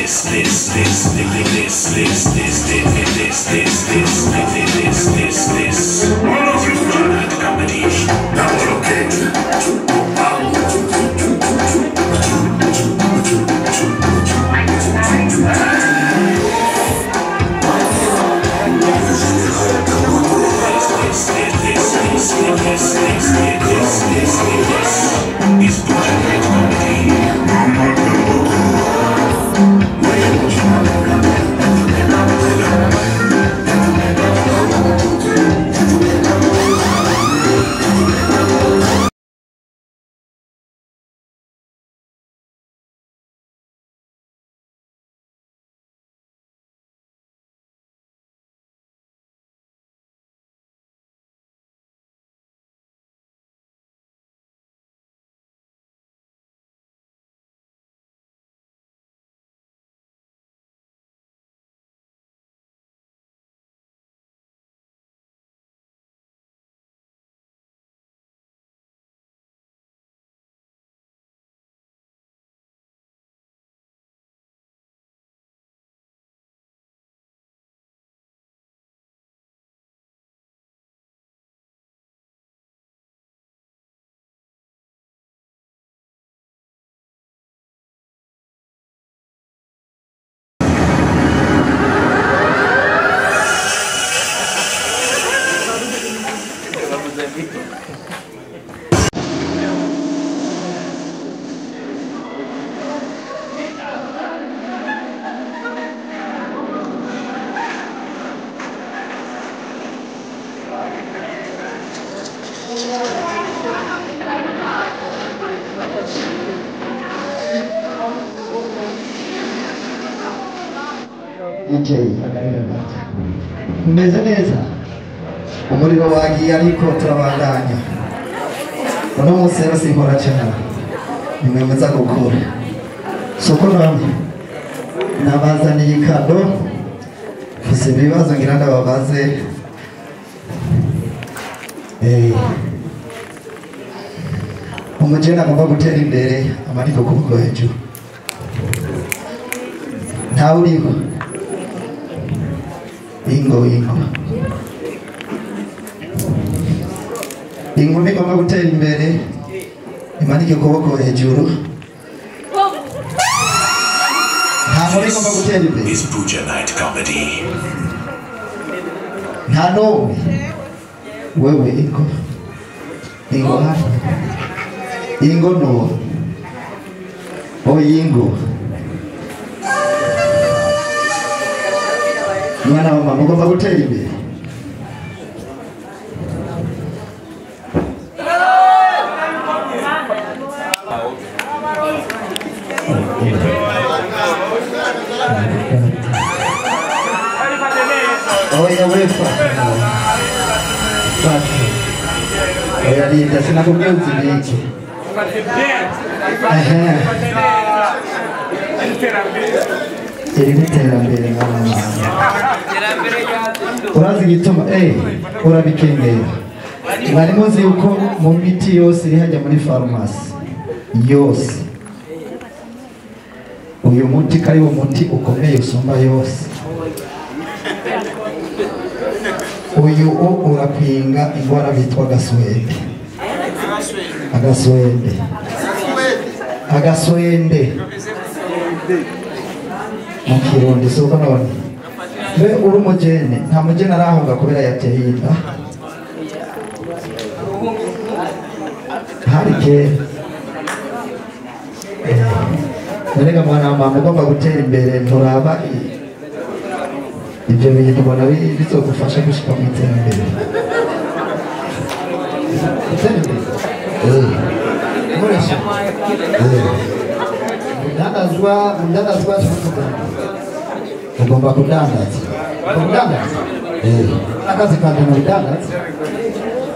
this this this this this this this this this this this this this Night Comedy. This is Buja Night Comedy. DJ meze neza umuriro wagiye ariko turabandanya uno munsi rero sinkora cyane nimwe muza gukora soko namwe nabazaniye ikado mfise ibibazo ngira ndababaze umujene agomba gutera imbere amanike ukuboko hejuru ntawe uriho ingo ingo inkumi igomba gutera imbere imanike ukuboko hejuru nta nkumi igomba gutera imbere Is Buja Night Comedy. Nta n'umwe wewe ingo ingo hano ingo no oyingo mwana wa mama ugomba gutera imbere oya wefa oya linda sinakubwiye uzibike iri ni iterambere mwana wanjye urazi igituma urabikengera mwari muzi yuko mu miti yose iri hajya muri farumasi yose uyu muti ko ari wo muti ukomeye usumba yose uyu urapinga indwara bitwa agaswende agaswende agaswende mu Kirundi soko none mbe uri umugeni nta mugeni arahunga kubera yateye inda hari kera erega mwana wa mama ugomba gutera imbere nturaba ibyo bintu ubona bizogufasha gushika mu iterambere gutera imbere nkoresha mudandazwa mudandazwa ugomba kudandaza kudandaza akazi kanje mu bidandaza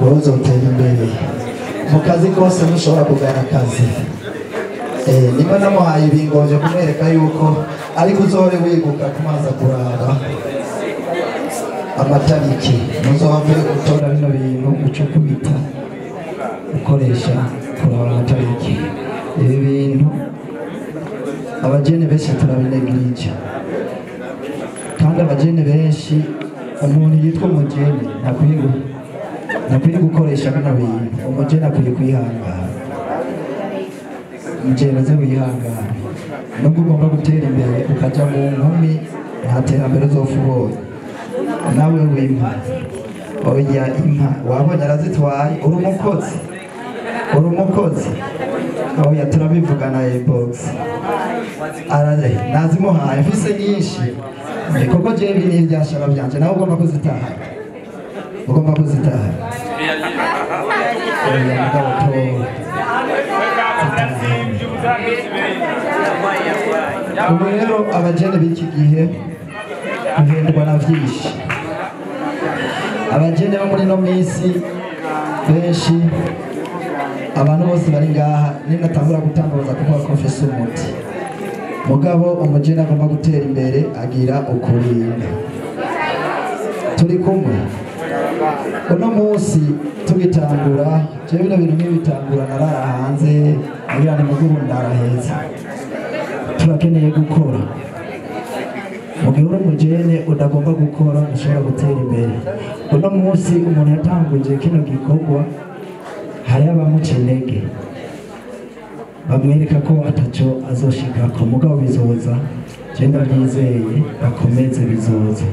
wowe uzotera imbere mu kazi kose ntushobora kugana akazi niba namuhaye ibingoje kumwereka yuko ariko uzohore wiguka kumaza kuraba amatariki muzohave gutora bino bintu uco kubita ukoresha kuraba amatariki ibi bintu Abajene benshi turabinegirije, kandi abajene benshi, umuntu yitwa umujene ntakwiye gukoresha bino bintu. Umujene akwiye kwihangana, umujene aze wihangana. Nubwo ugomba gutera imbere ukaja mu nkumi, nta terambere uzopfa ubonye. Nawe wimpa, oya impa, wabonye arazitwaye. Uri umukozi, uri umukozi. Oya, turabivugana inbox. Araze nazimuhaye, mfise nyinshi kuko jewe ibi ni ibyashara byanje. Nawe ugomba kuzitaha, ugomba kuzitaha. Oya mugabo, tora. Ubu rero abajene b'iki gihe duhendwa na vyinshi. Abajene bo muri no minsi benshi, abantu bose bari ngaha, ninatangura gutangaza kuvuga ko mfise umuti. Mugabo umujene agomba gutera imbere agira ukurinda. Turi kumwe uno munsi tugitangura. Jewe bino bintu nk'ibitangura narara hanze, agira ni muguru ndara heza. Turakeneye gukora. Mu gihe uri umujene udagomba gukora, ntushobora gutera imbere. Uno munsi umuntu yatanguje kino gikorwa, hariho abamuca intege, bamwereka ko ataco azoshikako. Mugabo bizoza, je ndabyizeye, bakomeze, bizoza.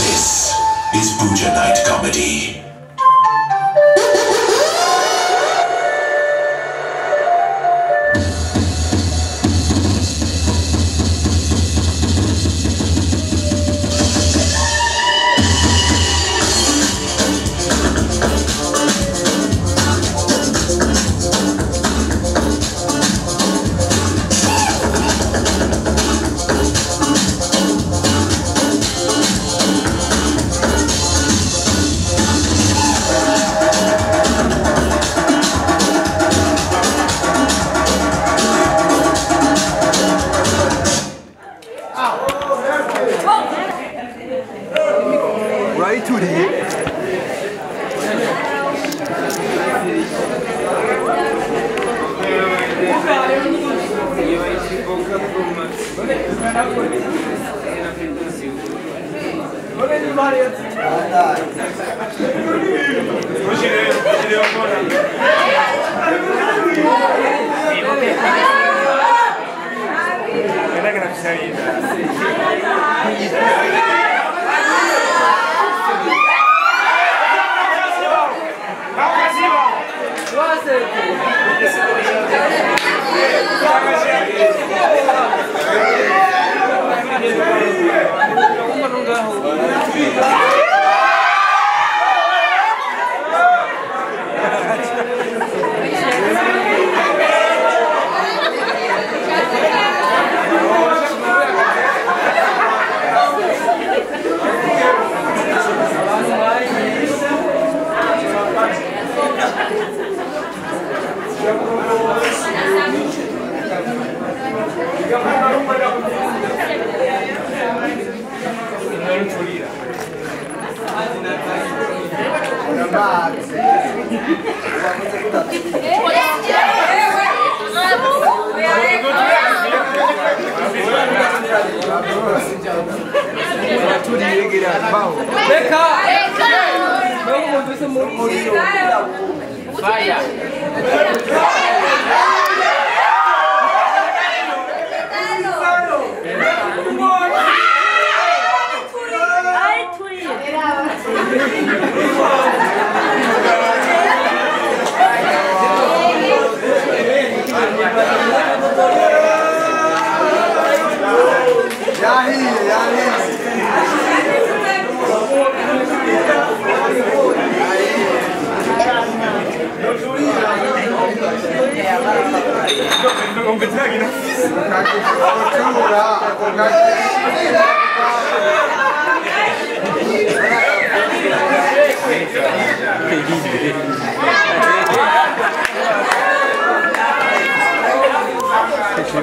This is Buja Night Comedy. Urayituriye. Non è che non ci sei.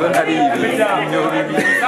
Iban hari ibintu bibiri.